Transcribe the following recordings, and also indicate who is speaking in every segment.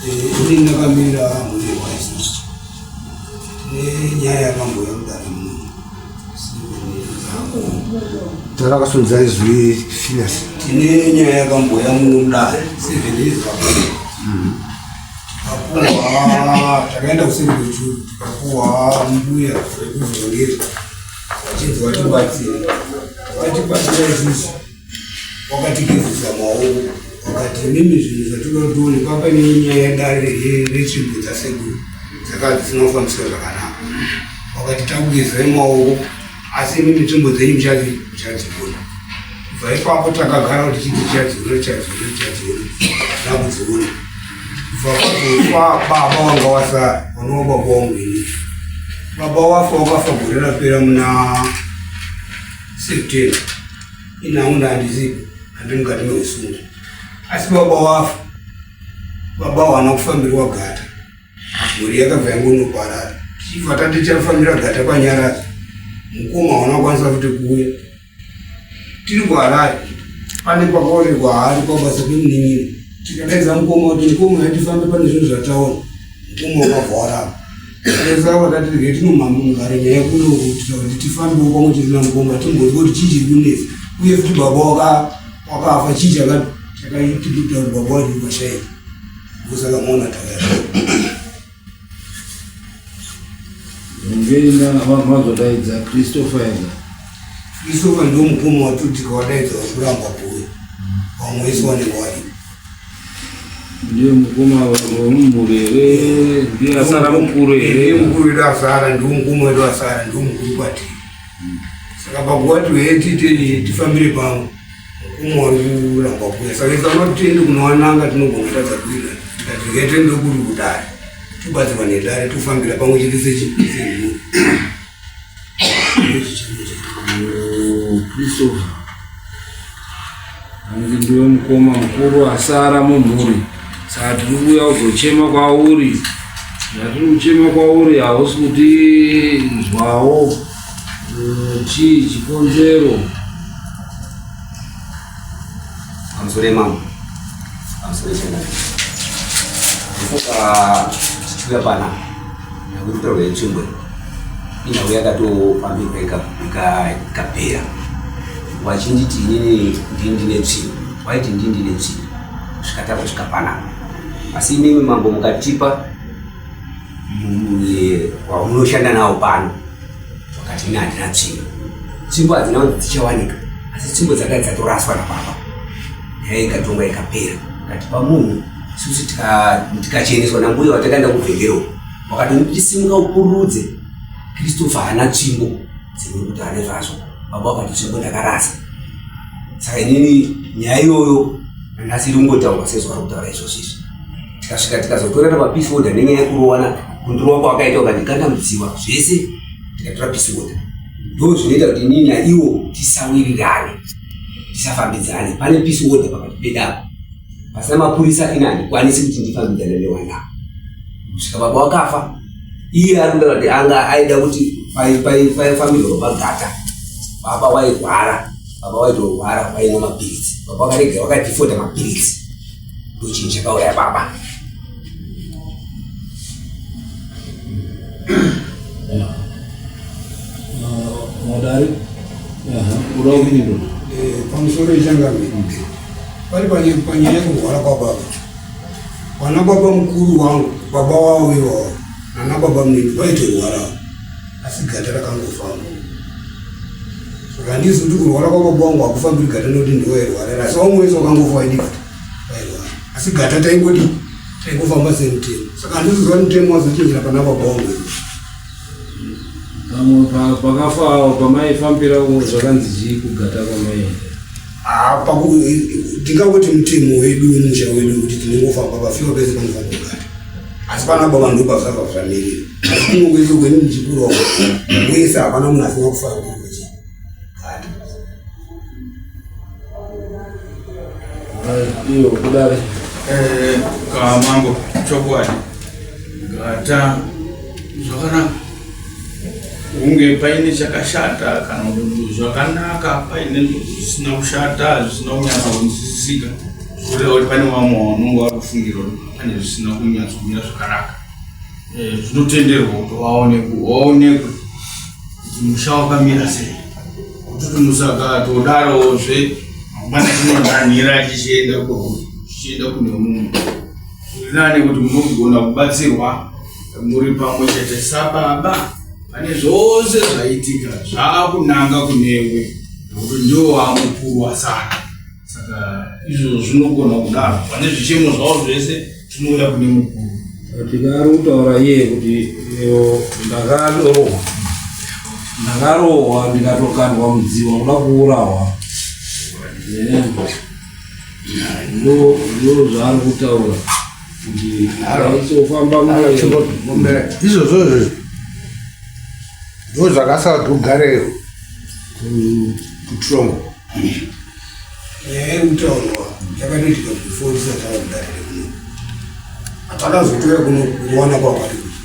Speaker 1: Ini ndakamira murehwa isusu nenyaya yakambouya mudare muno.
Speaker 2: Tarakasundza izwi Phineas.
Speaker 1: Tine nyaya yakambouya muno mudare 7 years ago. Tikapuwa, takaenda kusevechu tikapuwa mbuya wekuvhengeri vachinzi vatibatsire. Vatibatsira isusu wakatigezesa maoko wakati imimi zvinhu zvatinoda kuti tione papa nenyaya yedare retsvimbo dzasekuru dzakanga dzisina kufambiswa zvakanaka. Wakati takugezai maoko asi imimi tsvimbo dzenyu muchadziona. Kubva ipapo takagara kuti chiti tichadziona tichadziona tichadziona hatina kudziona. Kubva kwazofa baba wanga wasara vanova baba wangu ini. Baba wafa wakafa gore rapera muna September. Ini hangu ndandizipo handi mukati meusungu. Asi baba wafa baba wana kufambirwa gata. Mhuri yakabva yangonoparara. Tichibva tati tichafambira gata panyaradzo. Mukoma hauna kukwanisa futi kuuya. Tiri kuHarare. Pane pakaonekwa hari pabasa pemunin'ina. Tikadaidza mukoma kuti mukoma yatifambe pane zvinhu zvataona. Mukoma wakabva waramba. Saka vakati regai tinomhangare nyaya kuno kuitira kuti tifambewo pamwe chete namukoma timbonzwa kuti chii chiri kunetsa. Uye futi baba wakafa chii chakaitika kuti baba wacho vashaika. Ndosaka maona takaya.
Speaker 3: Ngenda mazodaidza Christopher ega.
Speaker 1: Christopher ndiwo mukoma watuti tikawadaidza vari kuramba kuuya. Vamwe vese vanenge varipo.
Speaker 3: Ndiye mukoma wemumhuri here? Ndiye asara mukuru here?
Speaker 1: Ndiye mukuru wedu asara, ndiwo mukoma wedu asara, ndiwo mukuru kwatiri. Saka pakuva tiuye tiite tifambire pamwe. Mukoma wari kuramba kuuya. Saka isu anoti tiende kunowananga tinogona kutadza kuita. Tikati regai tiende kuri kudare. Tobatsirwa nedare tofambira pamwe chete semhuri.
Speaker 3: Christopher. Hanzi ndiwe mukoma mukuru asara mumhuri. Saka tiri kuuya kuzochema kwauri. Zvatiri kuchema kwauri hausi kutinzwawo. Chii chikonzero?
Speaker 4: Pamusoro mama. Pamusoro chena. Ndifunga tichiuya pana nekutorwa yetsvimbo inhau yakatofambirwa ikapera wachinditi inini ndini ndine tsvimbo waiti ndini ndine tsvimbo kusvika takusvika panapa asi imimi mambo mukatipa wamunoshanda nawo pano wakati ini handina tsvimbo tsvimbo hadzina kunzi dzichawanika asi tsvimbo dzakati dzatoraswa nababa nyaya ikatongwa ikapera katipa munhu isusu tikacheneswa nambuya watakaenda kuvhengero wakati ndisimuka upururudze Christopher haana tsvimbo dzimwe kuti ane zvazvo baba wakati tsvimbo ndakarasa saka inini nyaya iyoyo nanhasi iri kungotaurwa sezvaari kutaura izvozvo izvi tikasvika tikazotorana papeace order nenyaya yekurowana kundirova kwawakaita ukandikanda mudziwa zvese tikatora peace order ndo zvinoita kuti inini naiwo tisawirirane tisafambidzane pane peace order pakati pedu apa pasina mapurisa ini handikwanisi kuti ndifambidzane newana kusvika baba wakafa iye ari kutaura kuti anga aida kuti paifambirwa pagata baba wairwara baba waitorwara waimwa mapiritsi baba wakarega wakadifota mapiritsi ndochinhu chakauraya baba.
Speaker 3: Mwadari uda kupindura
Speaker 1: pamusoro ichangamire pari panyaya yekurwara kwababa vana baba mukuru wangu baba wavo iwawo nana baba munini vaitorwarawo asi gata rakangofamba saka handizi kuti kurwara kwababa wangu hakufambiri gata nekuti ndiwo airwarira asi vamwe vese vakangofa vaidi gata vairwara asi gata taingodi taingofamba semutemo saka handizi kuti mutemo wazochinjira pana baba wangu
Speaker 3: pamwe pakafa pamaifambira zvakanzi chii kugata kwamaienda
Speaker 1: ah, tingangoti mutemo wedu wemusha wedu kuti tinongofamba pafiwa pese panofamba kugata asi pana baba ndopazvabva zvamirira asi kuno kwese kweni ndichikurawo wese hapana munhu asina kufambirwa chigata
Speaker 3: iyo kudare
Speaker 5: eh, kamambo chokwadi gata zvakanaka hunge paine chakashata kana kuti zvakanaka paine zvisina kushata zvisina kunyatsa kunzwisisika. Kureva kuti pane vamwe vanonge vari kufungira kuti pane zvisina kunyatsomira zvakanaka. Eh, zvinotenderwa kuti vaonekwe vaonekwe kuti musha wakamira sei. Kuti musakatodarozve mangwana chinonhanhira chichienda chichienda kune mumwe. Zviri nani kuti munogona kubatsirwa muri pamwe chete sababa pane zvose zvaitika zvaakunanga kunewe nekuti ndiwo wamukuru wasara saka izvo zvinogona kudaro pane zvichemo zvavo zvese zvinouya kune mukuru
Speaker 3: tikari kutaura iye kuti ndakarohwa ndakarohwa ndikatokandwa mudziwa kuda kuurawa ndo zvaari kutaura kuti aisofamba
Speaker 2: izvozvo izvozvo ndo zvakasara kuti ugare kutrongo
Speaker 1: nyaya iri kutaurwa yakatoitika before tisati tava kudare rekuno hatakazotoya kuno kuwana kwakwati kuti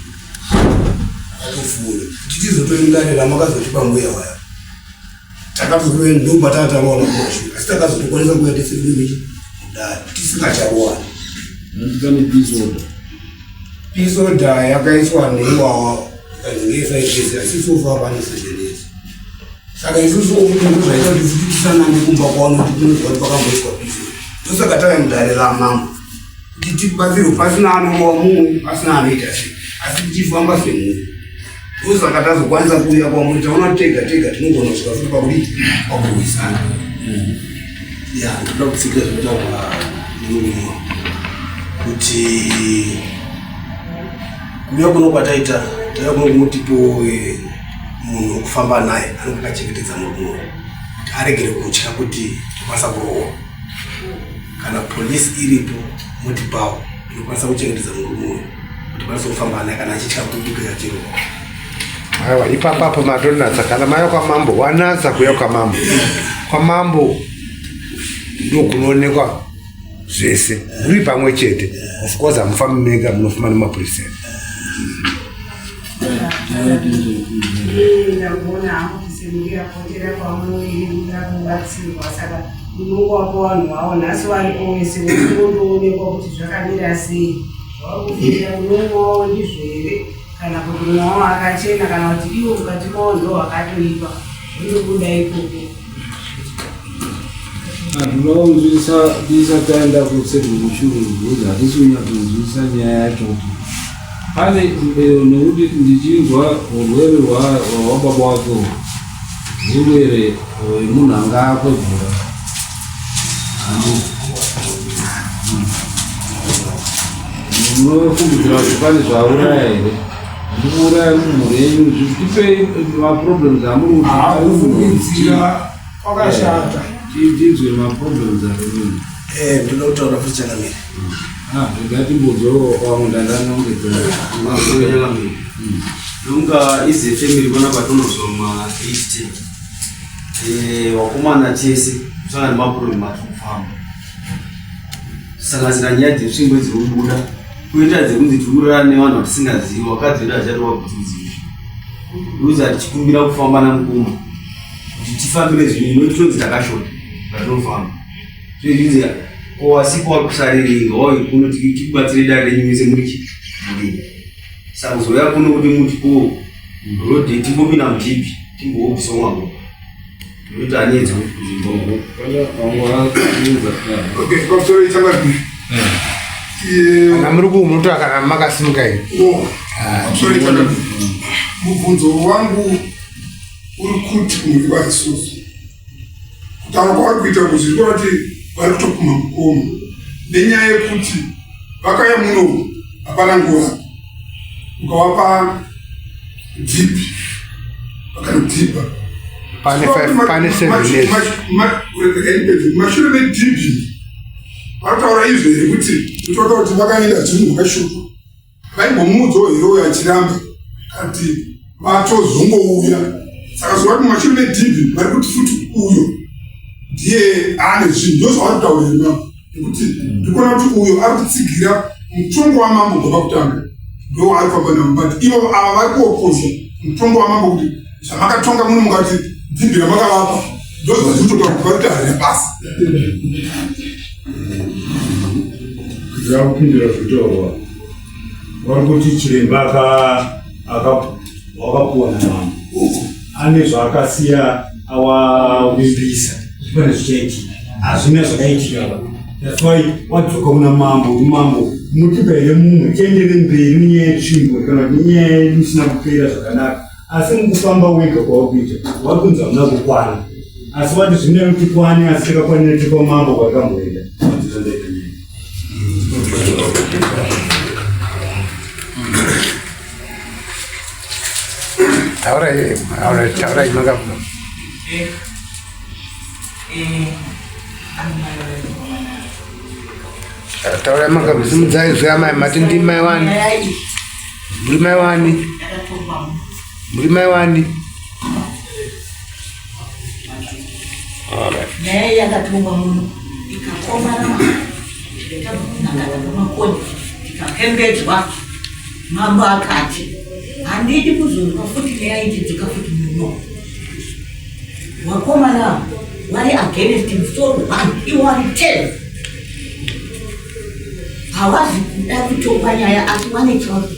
Speaker 1: akatofuna kuti tizotoya mudare ramakazotipa mbuya waya takazotouya ndomba tatarowana kumashure asi takazotokwanisa kuuya tese tiri mudare tisingacharowana
Speaker 3: pane disorder
Speaker 1: disorder yakaiswa neiwawa ikanzi ngeyefive years asi so far pane 7 years saka isusu ofuti zvaita kuti futi tisanange kumba kwano kuti tinozwa kuti pakamboiswa disorder ndosaka tave mudare ramambo kuti tibatsirwe pasina anorova mumwe pasina anoita sei asi tichifamba semhuri ndosaka tazokwanisa kuuya kwamuri taona tega tega tinogona kusvika futi pakudii pakurwisana
Speaker 4: ya ndoda kutsigira zvinotaurwa nemurume kuti kuuya kuno kwataita tauya kuno kunotipo eh, munhu wekufamba naye anenge akachengetedza murume uyu kuti aregere kutya kuti tokwanisa kurohwa kana polisi iripo motipawo inokwanisa kuchengetedza murume uyu kuti kwanisa kufamba naye kana achitya kubuka achirohwa
Speaker 2: aiwa ipapapo matonatsa kana maya kwamambo wanatsa kuya kwamambo kwamambo ndokunoonekwa zvese muri pamwe chete of course hamufambi mega munofamba nemapurisa
Speaker 6: Ndamboona hangu kusemukira potera kwamuri kuda kubatsirwa saka unongowapo vanhu vavo nhasi varipo wese unondoonekwa kuti zvakamira sei wakufungira unomwawo ndizvo here kana kuti mwawo akachena kana kuti iwo mukati mawo ndo wakatoipa zvinobuda ikoko
Speaker 3: Handinoda kunzwisisa tisati taenda kusecond because hatisi kunyatsonzwisisa nyaya yacho kuti pane eh, nekuti ndichinzwa urwere hwababa wake uhu urwere hwemunhu anga akwegura munofungidzira kuti pane zvauraya here ndikuuraya mumhuri yenyu tipei maproblems amuri
Speaker 1: kufungidzira kwakashata
Speaker 3: tinzwe maproblems ari munhu
Speaker 4: eh, ndinoda kutaura futi changamire
Speaker 3: ah, rega timbodzowo vamwe ndandanongedzera
Speaker 7: nonga ize family vana vatonozoma 8 eh, vakomana tese kusangana nemaproblem atikufamba kusanganisira nyaya dzetsvimbo dziri kubuda kuita dzekunzi tiri kurara nevanhu vatisingazivi vakadzi vedu vachati vakudzidzii uza tichikumbira kufamba namukoma kuti tifambire zvinhu inoti tonzi takashota patinofamba zvezvinzi ko wasipo wari kusariringa wauye kuno tikubatsire dare renyu mese muri chi murimi saka kuzouya kuno kuti muti ko road timbopinda mudhibhi timboobvisa mwango ndokuti anyedzo
Speaker 2: kana muri kumunotora kana makasimuka here
Speaker 8: mubvunzo wangu uri kuti kumhuri kwaisusu kutaura kwavari kuita kuzviri kuti vari kutopumha mukoma nenyaya yekuti vakauya muno hapana nguva ukavapa dhipi vakanodhipa
Speaker 2: pane seven years
Speaker 8: mashure medhipi vanotaura izvo here kuti ndotoda kuti vakaenda zvinhu zvakashupa vaimbomuudzawo here uyo achiramba kana kuti vatozongouya saka zuva kuti mumashure medhibhi vari kuti futi uyo ndiye ane zvinhu ndozvavari kutaura here mambo nekuti ndikuona kuti uyo ari kutsigira mutongo wamambo kubva pakutanga ndo ari kufamba navo but ivo ava vari kuopoza mutongo wamambo kuti zvamakatonga muno mukati dhibhi ramakavapa ndozvazvinototaura kuti vari kuti harina basa.
Speaker 1: Kuda kupindura zvitaurwa vari kuti chiremba wakapuwa namambo ane zvaakasiya awavimbisa kuti pane zvichaitika hazvina zvakaitika ba that's why wadzoka kuna mambo kuti mambo munotipa here mumwe tiendere mberi nenyaya yetsvimbo kana kuti nenyaya yedu isina kupera zvakanaka asi mukufamba wega kwawakuita wakunzi hamuna kukwana asi wati zvine kuti kwane asi takakwanira tiri kwamambo kwatakamboenda
Speaker 2: taurai taurai makavuka taurai makavusimudzai zve amai mati ndimai wani Muri mai wani? Muri mai wani?
Speaker 9: Nyaya yakatongwa muno ikakomana tikatakata pamakoni tikapembedzwa. Mambo akati handidi kuzonzwa futi nyaya ichidzoka futi muno. Wakomana vari against musoro one iwo vari ten hawazi kuda kutongwa nyaya asi wane chauri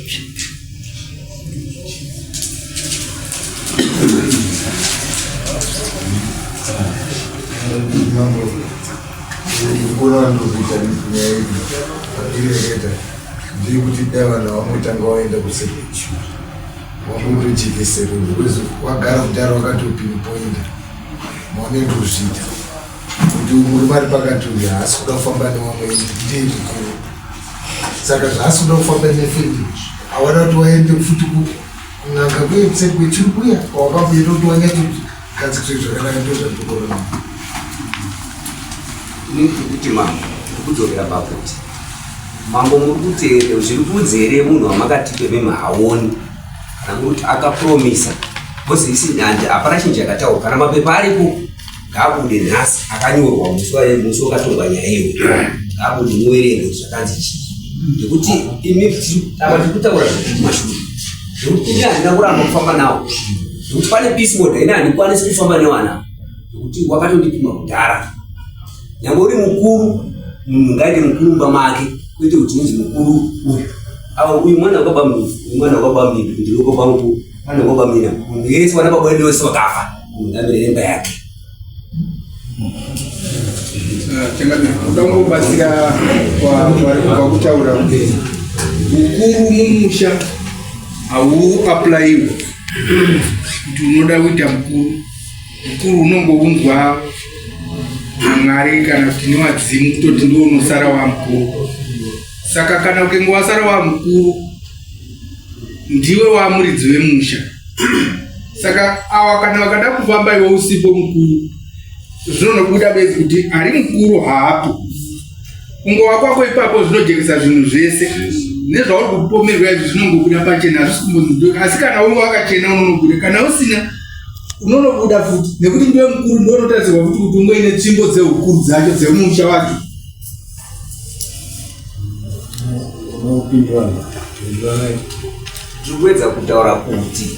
Speaker 1: Mambo, ndikuona ndokuita nyaya iyi pandireketa ndiri dai vanhu vamutanga waenda kusepechu wambotojekesero because wagara kudhara wakatopinpoinda maonenge kuzviita kuti murume ari pakati uyu haasi kuda kufamba nevamwe ndiye mukuru saka zvaasi kuda kufamba nefemili awana kuti waende futi kun'anga kuye kuseri kwechiri kuya kwawakamboita kuti wanyatsogadzikiswe zvakanaka ndozvandikuona
Speaker 4: kuti mambo ndikudzokera pakuti mambo muri kuti here zviri kunzi here munhu wamakatipe mimi haoni kana muri kuti akapromisa bcause isi handi hapana chinhu chakataurwa kana mapepa aripo ngaabude nhasi akanyorwa musi wakatongwa nyaya iyoyo ngaabude muverenge kuti zvakanzi chii nekuti imi apa tiri kutaura zvekumashure nekuti ini handina kuramba kufamba nawo nekuti pane peace order ini handikwanisi kufamba newana nekuti wakatondipima kudhara nyange uri mukuru munhu ngaite mukuru mumba make kwete kuti unzi mukuru uyu ava uyu mwana wababa mudiki uyu mwana wababa mudiki ndiri wababa mukuru mwana wababa mina munhu yese vana baba vedu vese vakafa munhu ngamire nemba yake
Speaker 8: uda kungobatsira vari kubva kutaura kuti ukuru mumusha hauaplayiwe kuti unoda kuita mukuru mukuru unongounzwa namwari kana kuti nevadzimu kutoti ndiwo unosara wamukuru saka kana ukenge wasara wamukuru ndiwe wamuridzi wemusha saka awa kana vakada kufamba iwe usipo mukuru zvinonobuda bedzi kuti ari mukuru haapo kungova kwako ipapo zvinojekesa zvinhu zvese nezvauri kupomerwa izvi zvinongobuda pachena hazvisi kumbonzi asi kana uri wakachena unonobuda kana usina unonobuda futi nekuti ndiwe mukuru ndiwe unotarisirwa futi kuti ungoine tsvimbo dzeukuru dzacho dzemusha wacho
Speaker 4: Tiri kuedza kutaura kuti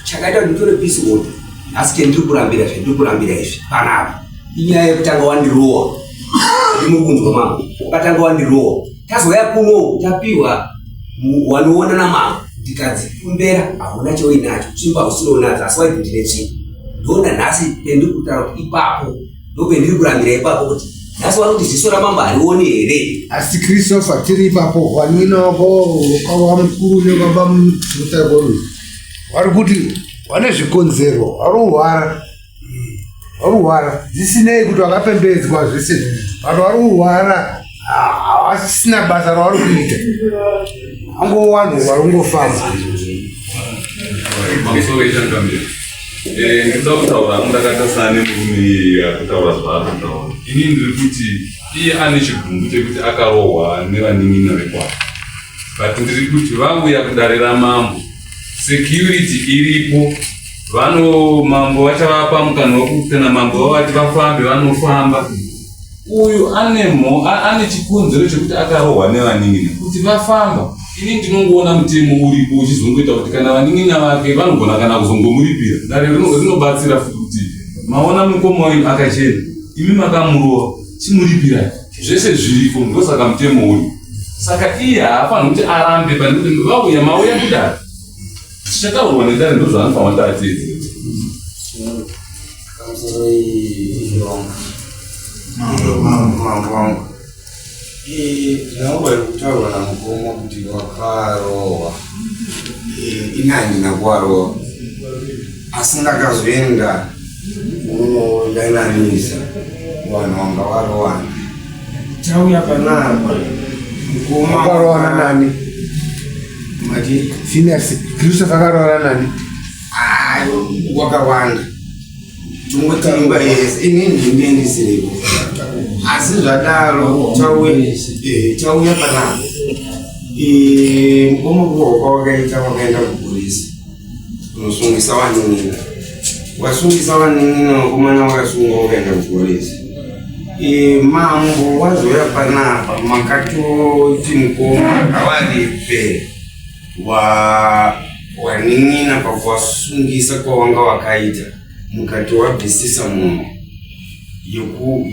Speaker 4: chakaita kuti nditore peace order nhasi chendiri kurambira zvendiri kurambira izvi panapa inyaya yekutanga wandirowa ndimukunzwa mama wakatanga wandirowa tazouya kuno tapiwa wanoona namama ndikadzikumbera hauna chauinacho tsvimbo hausinonadzo asi waiti ndine tsvimbo ndoona nhasi pendiri kutaura kuti ipapo ndopendiri kurambira ipapo kuti nhasi wari kuti ziso ramambo harioni here
Speaker 2: asi christopher tiri ipapo wanina wako wamukuru nebaba mutakoru wari kuti wane zvikonzero waruhwara waruhwara zvisinei kuti wakapembedzwa zvese but waruhwara havasisina basa ravari kuita angowanhu vari kungofamba
Speaker 10: pamusoro ichangamira eh, ndinoda kutaura hangu ndakatasana nemurume iyeye akutaura zvaari kutaura ini ndiri kuti iye ane chigumbu chekuti akarohwa nevanin'ina vekwake but ndiri kuti vauya kudare ramambo security iripo vano mambo vachavapa mukana wekuti kana mambo vavati vafambe vanofamba uyu ane mho ane chikonzero chekuti akarohwa nevanin'ina kuti vafamba ini ndinongoona mutemo uripo uchizongoita kuti kana vanin'ina vake vanogona kana kuzongomuripira dare rinobatsira futi kuti maona mukoma wenyu akachena imi makamurova. Chimuripirai zvese zviriko, ndosaka mutemo uri. Saka iye haafaniri kuti arambe pane kuti vauya mauya kudare. Tichataurwa nedare ndozvaanofanira kuti ateedzere.
Speaker 1: Mambo wangu, nhaurwa yekutaurwa namukoma kuti wakarohwa, ini handina kuwarohwa, asi ndakazoenda kunodananisa vanhu vanga varohwana. Tauya panapa mukoma
Speaker 2: Wakarohwana nani?
Speaker 1: Mati
Speaker 2: Phineas Christopher akarohwana nani?
Speaker 1: Wakawanda, tongoti imba yese ini ndinge ndisiripo, asi zvadaro tauya panapa, mukoma kuwa kwawakaita, wakaenda kupolisi unosungisa vanin'ina, wasungisa vanin'ina, vakomana wakasungwa, wakaenda kupolisi. Mambo wazoya panapa, makatoti mukoma ngavaripe wa wanin'ina pakuwasungisa kwawanga wakaita, mukati wabvisisa munhu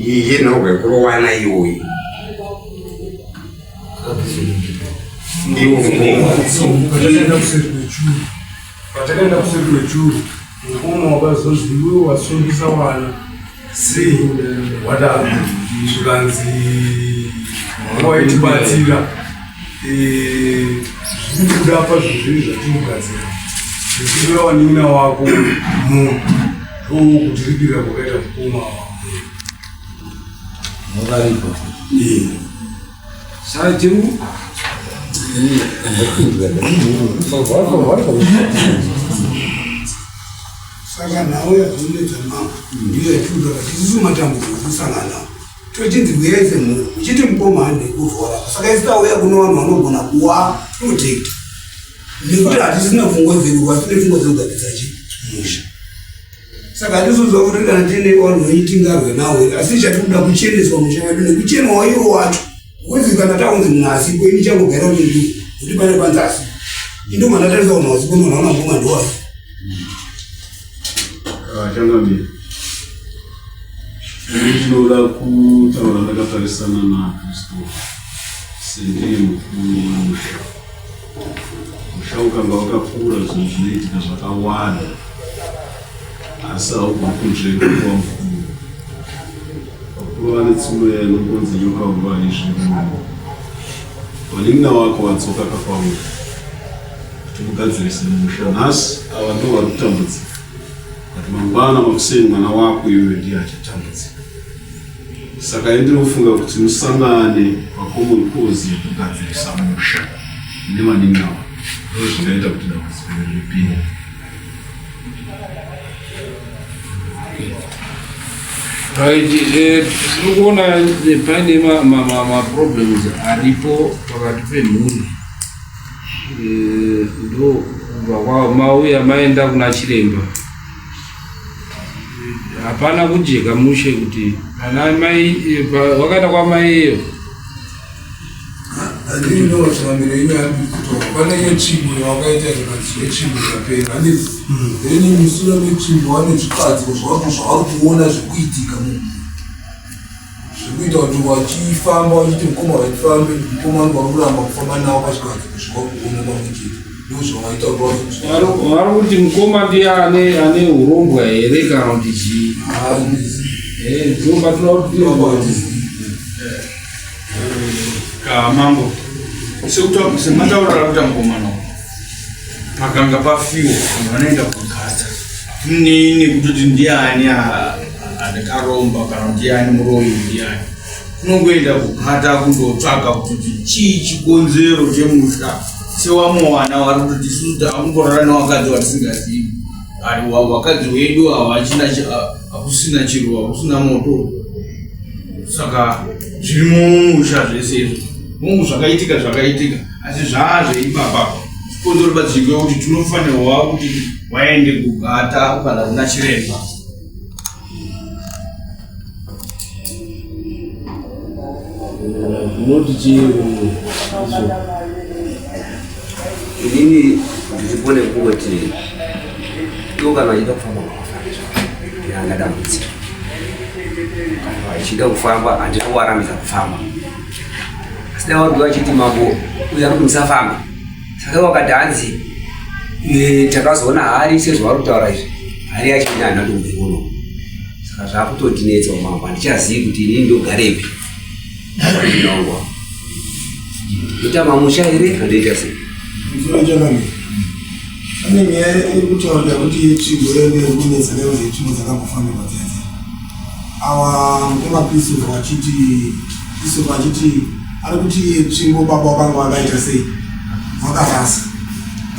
Speaker 1: yenhauka yekurowana iyoyi.
Speaker 8: Patakaenda kuseri kwechuru, mukoma wakazonzi iwewe wasungisa wana sei wadaro, zvikanzi waitibatsira zviri kubuda pazvizviri zvatinogadzira zvichireva wanin'ina wako munhu ndokutiripira kwakaita mukoma.
Speaker 3: Wakaripo. Saka tiri
Speaker 1: Saka nhau yazonetsa mambo ndiyo yatiuda kuti isusu matambudziko kusangana nawo, tochinzi uyai semhuri, uchiti mukoma handei kuvhora. Saka isu tauya kuno vanhu vanogona kuwa protect nekuti hatisina pfungwa dzedu, hatine pfungwa dzekugadzisa chi musha. Saka hatisiziva kuti kana tiine vanhu venyu tingarwe nawo here, asi chatikuda kucheneswa musha wedu nekuchenwawo iwo wacho, because kana taunzi munhu asipo, ini changogaira kuti ndi kuti pane panzi asipo, indo mandatarisa vanhu vasipo, ndonaona mukoma ndowasi.
Speaker 11: Changamire, ini ndinoda kutaura ndakatarisana naChristopher sendiye mukuru wemusha. Musha ukanga wakakura zvinhu zvinoitika zvakawanda, asi haugoni kunzvenga kuva mukuru. Vakuru vane tsumo iya inongonzi nyoka huru haizvirume. Vanin'ina wako vadzoka kakwauri kuti mugadzirise musha. Nhasi ava ndivo vari kutambudzika, but mangwana makuseni mwana wako iyoyo ndiye achatambudzika. Saka ini ndinofunga kuti musangane pacommon cause yekugadzirisa musha nevanin'ina wako, ndozvingaita kuti dambudziko iri ripinde.
Speaker 3: Right, tiri kuona paine maproblems aripo pakati pemhuri. Ndo kubva kwamauya maenda kuna chiremba, hapana kujeka mushe kuti pana mai wakaenda kwamai iyo.
Speaker 8: Andinotamire inyaya ndikutora pane yetsvimbo yawakaita zvakanzi yetsvimbo yapera, handiti? Then mushure metsvimbo wane zvikadziko zvako zvavari kuona zvekuitika munhu zvekuita kuti vachifamba vachiti mukoma vachifambe, mukoma vanhu vari kuramba kufamba navo pachigadziko zvavakuona pamwe chete, ndozvavaita kuti
Speaker 3: vari kuti mukoma ndiye ane urombwa here kana kuti chii? Ndopatinoda kuti
Speaker 5: Ka mambo, semataurira akuita mukomana uyu, pakanga pafiwa vanhu vanoenda kugata, hakunei nekutoti ndiani akaromba kana ndiani muroyi ndiani, kunongoenda kugata kundotsvaga kutoti chii chikonzero chemusha. Sewamwe wana vari kutoti isusu takungorara nevakadzi vatisingazivi, ari vakadzi wedu havachina, hakusina chiro, hakusina moto, saka zviri mumusha zvese izvo. Hongu, zvakaitika zvakaitika, asi zvaazveipapa chikonzero badziko kuti tinofanirwa kuti waende kugata kana kuna chiremba.
Speaker 3: Unoti chii izvo?
Speaker 4: Inini ndiripo nekungoti iwo kana vachida kufamba ngavafambe zvavo, anga dambudziko. Kana vachida kufamba handina kuvarambidza kufamba, asi dai vari vachiti mambo uyu ari kumusafambe, saka wakati hanzi eh, takazoona hari sezvavari kutaura izvi, hari yacho ini handina kutomboiona, saka zvakutotinetsa mambo, handichazivi kuti inini ndogarepi ndinongwa ndoita mamusha here handoita sei?
Speaker 8: Pane nyaya iri kutaurika kuti yetsvimbo yenge iri kunetsa nekuti yetsvimbo dzakambofambirwa dziya dziya. Awa mukoma Christopher vachiti Christopher achiti ari kuti iye tsvimbo baba wakanga wakaita sei wakarasa.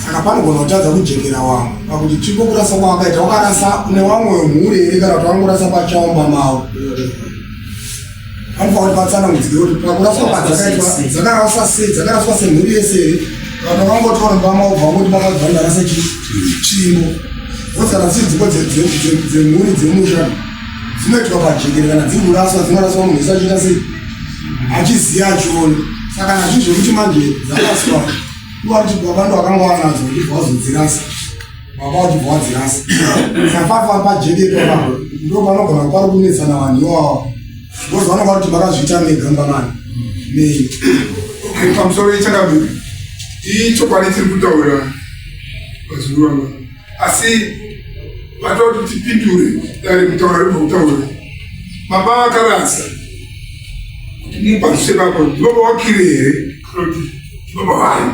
Speaker 8: Saka panogona kutadza kujekera wamwe pakuti tsvimbo kurasa kwawakaita wakarasa newamwe wemhuri here kana kuti wangorasa pachaumba mavo. Vanofanira kuti vatsanangudzike kuti pakuraswa kwadzakaitwa dzakaraswa sei, dzakaraswa semhuri yese here kana vangotora mbama ubva vangoti vakabva ndarasa chitsvimbo vozi kana dziri dziko dzemhuri dzemusha dzinoitwa pajekere kana dziri kuraswa dzinoraswa munhu wese achiita sei achiziva achiona saka kana zvinhu zvekuti manje dzaraswa ivo vari kuti baba ndo vakanga vanadzo vachibva vazodzirasa baba vachibva vadzirasa saka pafa pajeke ipapa ndo panogona pari kunetsana vanhu iwawa because vanonga kuti makazviita mega mbamani nei.
Speaker 12: Okay, pamusoro ichakamira ichokwadi tiri kutaura vazukuru vangu, asi vatoda kuti tipindure dare kutaura ribva kutaura baba vakarasa kuti mupazvise baba ndibaba wakire here kana kuti ndibaba vani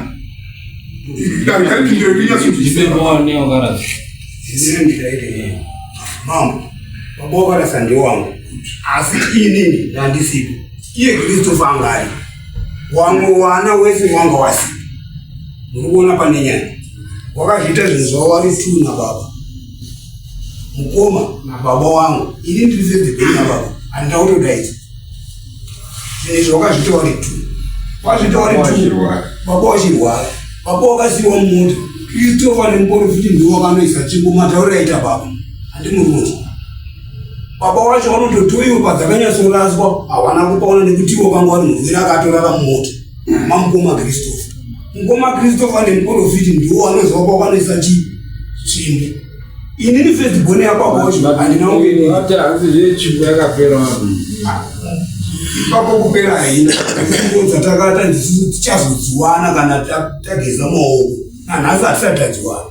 Speaker 12: dare karipindure
Speaker 3: rinyatsokuisa
Speaker 1: Mambo, baba wakarasa ndewangu, asi ini ndandisipo. Iye Christopher anga ari wamwe wana wese wanga wasipo. Muri kuona pane nyaya, wakazviita zvinhu zvavo vari two nababa mukoma nababa wangu, ini ndiri first born nababa, handina kutodaidza zvinhu izvi wakazviita wari two, wazviita wari two, baba wachirwara, baba wakasiiwa mumota. Christopher nemuporofiti ndiwo wakanoisa tsvimbo, matauriro aita baba handimuruti baba wacho vanototoiwa padzakanyatsoraswa hawana kupaona nekuti iwo vanga vari murwere akatorara mumota mamukoma Christopher. Mukoma Christopher nemuporofiti ndiwo wanoziva kwakanoisa chii tsvimbo. Inini first born yababa wacho handina kunge
Speaker 3: Vati hanzi zvetsvimbo yakapera
Speaker 1: ipapo kupera haina tsvimbo dzatakata ndisisu tichazodziwana kana tageza maoko nanhasi hatisati tadziwana.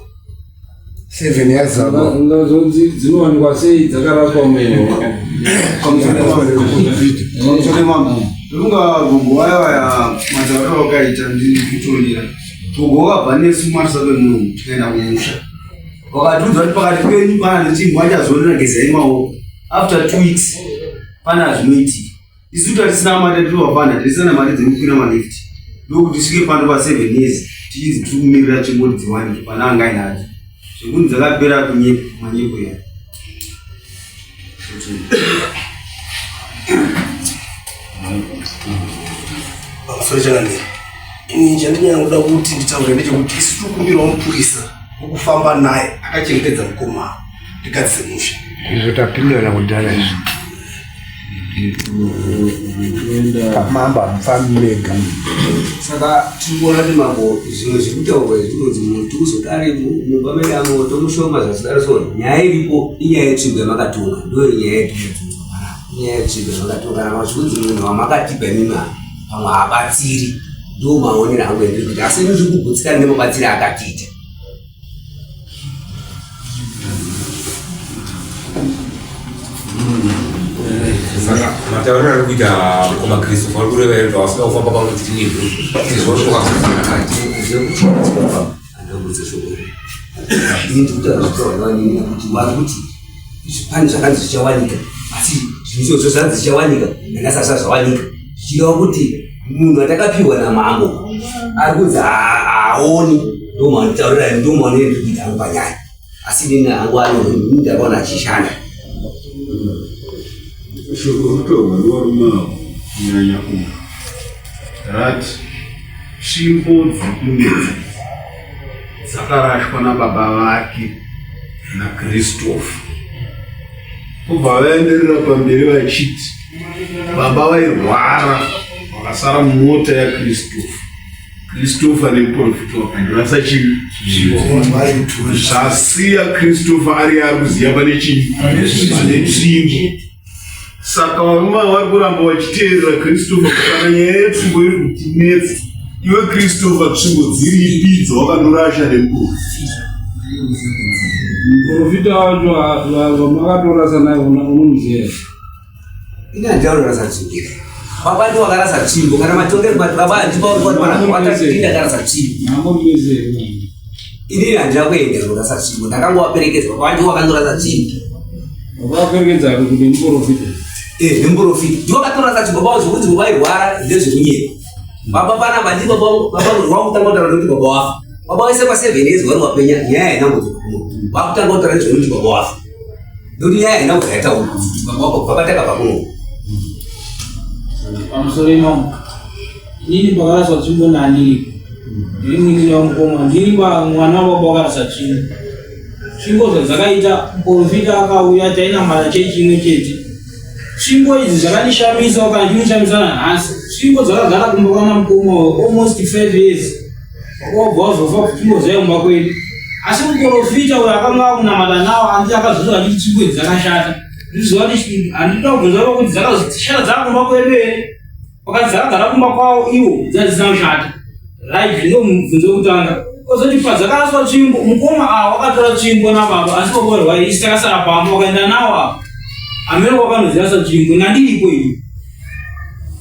Speaker 2: 7 years ago.
Speaker 3: Ngazonzi dzinowanikwa sei dzakaraswa mweyo?
Speaker 7: Pamusoro mambo, ndofunga gogo vaya vaya matauriro vakaita ndiri kutonera. Gogo wakabva nesu marusape muno tikaenda kumusha. Wakatiudza kuti pakati penyu pana netsvimbo achazorera gezai maoko. After 2 weeks pana zvinoitika. Isu tatisina mari tiri vapana tatisina mari dzekukwira malift. Ndokuti tisvike pano pa 7 years tichinzi tiri kumirira tsvimbo kuti dziwanike pana anga ainadzo. Zvekunzi dzakapera kunyepa manyepo ya.
Speaker 13: Pamusoro chakanei ini chandinyanya kuda kuti nditaure ndechekuti isu tiri kukumbirawo mupurisa wekufamba naye akachengetedza mukoma ndigadzise musha.
Speaker 2: Izvo tapindana kudhara izvi. Mambo hamufambi mega.
Speaker 4: Saka tiri kuona kuti mambo zvimwe zviri kutaurwa izvi kunonzi munhu tiri kuzodare mumba medu amo tomushoma zvazvidaro so nyaya iripo inyaya yetsvimbo yamakatonga ndiyo nyaya yetinobvunzwa panapa inyaya yetsvimbo yamakatonga kana zvikunzi munhu wamakatipa imimi pamwe haabatsiri ndiwo maonero angu endiri kuita asi ini ndiri kugutsikana nemabatsiri akatiita.
Speaker 10: Saka matauriro ari kuita mukoma Christopher vari kureva here kuti havasida kufamba pamwe chete nesu sezvo
Speaker 4: kuti pane zvakanzi zvichawanika asi zvinhu izvozvo zvanzi zvichawanika nanhasi asati zvawanika zvichireva kuti munhu atakapiwa namambo ari kunzi haaoni ndomanditaurira ndomaonere ndiri kuita hangu panyaya asi inini hangu anoini ndakaona achishanda.
Speaker 11: Shoko rinotaurwa nevarume ava kunyanya uyu rati tsvimbo dzekunetsa dzakarashwa nababa vake naChristopher. Kubva vaenderera pamberi vachiti baba vairwara vakasara mumota yaChristopher. Christopher nemuprofita wakandorasa chii zvasiya Christopher ari ari kuziva pane chii pane tsvimbo. Saka varume ava vari kuramba vachiteerera Christopher kana nyaya yetsvimbo iri kutinetsa. Iwe Christopher tsvimbo dziripi dzawakandorasha nemuprofita?
Speaker 3: Muprofita wacho vamakatorasa naye unomuziva.
Speaker 4: Ini handina tsvimbo. Baba ndiwo vakarasa tsvimbo kana matongero but baba handipa wakati ndakarasa tsvimbo. Ini handina kuenda kunorasa tsvimbo ndakangovaperekedza baba ndiwo vakandorasa tsvimbo.
Speaker 3: Vakaperekedza kuti muprofita.
Speaker 4: Eh, nemuprofita. Ndiwo vakatorasa tsvimbo baba zvekuti baba vairwara ndezvekunyepa. Baba panapa ndi baba baba vakutanga kutaura nekuti baba wafa. Baba vese pa 7 years vari wapenya nyaya haina kudzoka kuno. Vakutanga kutaura nezvekuti baba wafa. Nekuti nyaya haina kubva yataurwa kuti baba wako baba takabva kuno.
Speaker 5: Pamusoro imomo. Inini pakaraswa tsvimbo nani? Ndiri munin'ina wamukoma, ndiri mwana wababa wakarasa tsvimbo. Tsvimbo zvadzakaita, muprofita akauya tainamata chechi imwe chete. Tsvimbo idzi zvakandishamisa kana chinoshamisa nanhasi. Tsvimbo dzakagara kumba kwana mukoma almost 5 years. Wabva wazofa tsvimbo dzaiva kumba kwedu. Asi muprofita uyo akanga akunamata nawo anditi akazoti achiti tsvimbo idzi dzakashata. Ndiziva kuti handida kubvunza kuti dzakashata dzakumba kwedu here? Wakati dzakagara kumba kwavo ivo dzadzisina kushata. Right, ndo mubvunzo wekutanga. Kozoti padzakaraswa tsvimbo, mukoma ava wakatora tsvimbo nababa asi baba varwai isi takasara pamba wakaenda nawo apa. Amene wakanodzirasa tsvimbo nandiripo ini.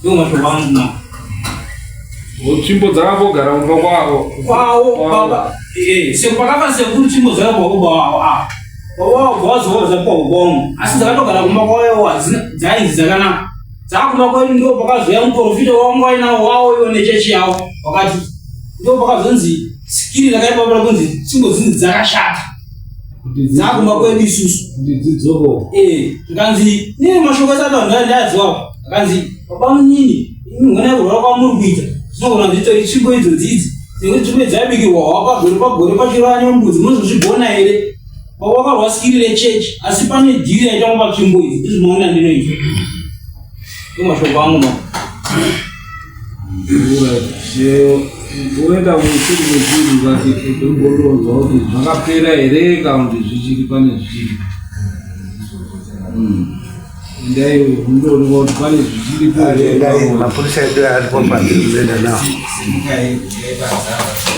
Speaker 5: Ndo mashoko angu nawo.
Speaker 3: Tsvimbo dzakambogara kumba kwavo.
Speaker 5: Kwavo baba. Eh, sekupakafa sekuru tsvimbo dzakabva kubaba wavo ava. Baba wavo vazowa dzapuwa baba wangu. Asi dzakatogara kumba kwavo hadzina dzainzi dzakanaka. Dzakumba kwedu ndo pakazouya muprofita wangu ainawo wawo iwo nechechi yawo wakati ndo pakazonzi skiri rakaipa pala kunzi tsvimbo dzinzi dzakashata dzakumba kwedu isusu eh zvikanzi nini mashoko ese ataura ndayaziwawo akanzi baba munini imi mwana kurwara kwamuri kuita zvinogona zvitori tsvimbo idzo dzidzi nekuti tsvimbo dzaibikirwa hwa pagore pagore pachirova nembudzi munozozvigona here Wakarwa skiri rechechi asi pane dhiri yaitangwa patsvimbo idzi ndizvo maona ndinoita. Ndo mashoko angu ma.
Speaker 3: Uenda kusiri kwechiri ukati umbondonzwa kuti zvakapera here kana kuti zvichiri pane zvichiri. Endai mundoonekwa kuti pane zvichiripo here.
Speaker 2: Mapurisa edu aripo panze kuenda nawo.
Speaker 1: Simukai, uyai panze apa.